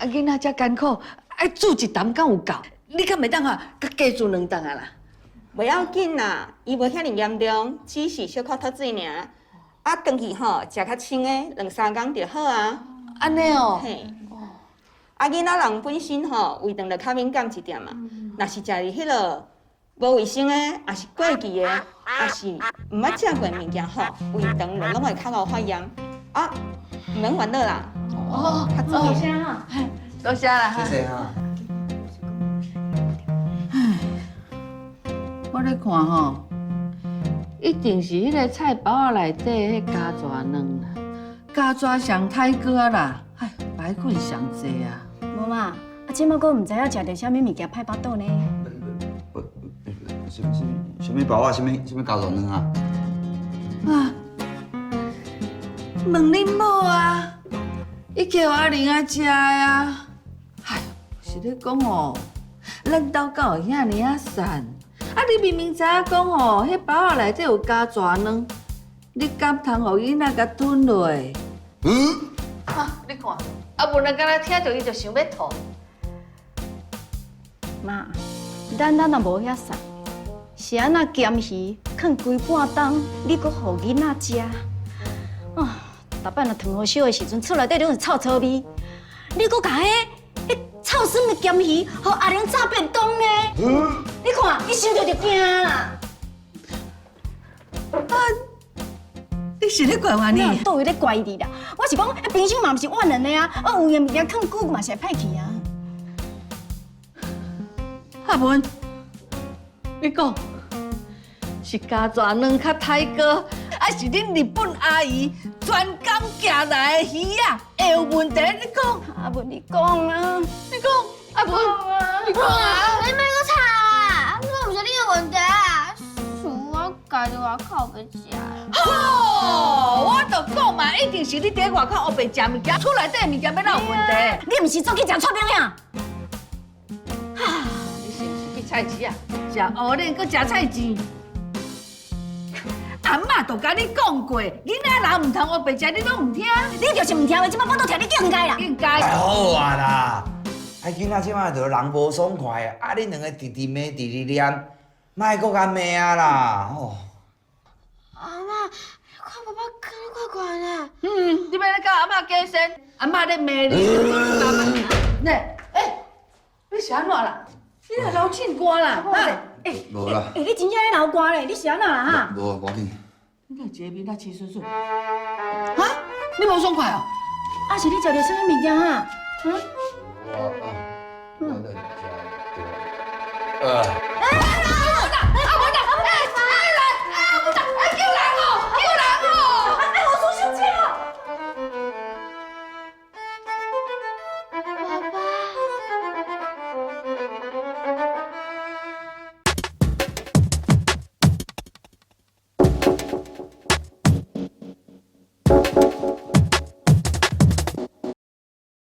啊，囡仔遮艱苦，愛煮一擔敢有夠？你敢會當吼，閣加煮兩頓啊啦？袂要緊啦，伊無遐爾嚴重，只是小可脫水爾。啊，轉去吼，食較清的，兩三工就好啊。按呢哦。嘿。啊，囡仔人本身吼，胃腸就較敏感一點嘛。若是食佇彼落無衛生的，抑是過期的，抑是毋捌食過的物件吼，胃腸就攏會較𠢕發炎。啊，毋免煩惱啦。哦，較注意。謝哈。多謝啦。謝謝哈。唉，我咧看吼，一定是彼个菜包仔內底彼加蛇卵啦，加蛇上太高啊啦，唉，排菌上濟啊。無嘛，啊，這馬閣毋知影食著啥物物件歹腹肚呢？什什啥物包仔？啥物啥物膠蛇卵啊？啊！問恁某啊，伊叫阿玲仔食的啊。唉，是咧講哦，咱兜敢有遐爾仔散？啊，你明明知影講吼，彼包仔內底有加蛇卵，你敢通予囡仔共吞落？嗯。啊，你看，阿文啊，敢若聽著伊就想欲吐。媽，咱咱也無遐散，是按怎鹹魚囥規半冬，你閣予囡仔食？啊，逐擺若糖予燒的時陣，厝內底攏是臭臊味，你閣共彼臭酸的鹹魚，予阿玲炸便當呢？你看，伊想著就驚啦。啊！你是咧怪我呢？佗位咧怪你啦？我是講，冰箱嘛毋是萬能的啊，啊有閒物件囥久嘛是會歹去啊。阿文，你講是加蛇卵較太高，還是恁日本阿姨專工寄來的魚仔會有問題？你講，阿文，你講啊！你講，阿文，你講啊！你莫閣吵啊！這毋是你的問題啊，是我家佇外口欲食的。好，我就講嘛，一定是你佇外口烏白食物件，厝內底的物件欲哪有問題？你毋是總去食剉冰啊？你是毋是去菜市啊？食烏輪，閣食菜糋。阿嬤都共你講過，囡仔人毋通烏白食，你攏毋聽。你就是毋聽話，這擺我都聽你境界啦。境界。好啊啦，啊囡仔這擺就人無爽快啊，恁兩个直直罵直直念，莫閣共罵啊啦！哦。阿嬤，看爸爸敢若怪怪的。嗯，你欲咧佮阿嬤假仙，阿嬤咧罵你。呢，欸，你是按怎啦？你來流凊汗啦？哈？欸，無啦。欸，你真正咧流汗咧？你是按怎啦？哈？無，無要緊。你哪一個面仔青恂恂？哈？你無爽快哦？啊，是你食著啥物物件啊？我啊，我就食著，呃。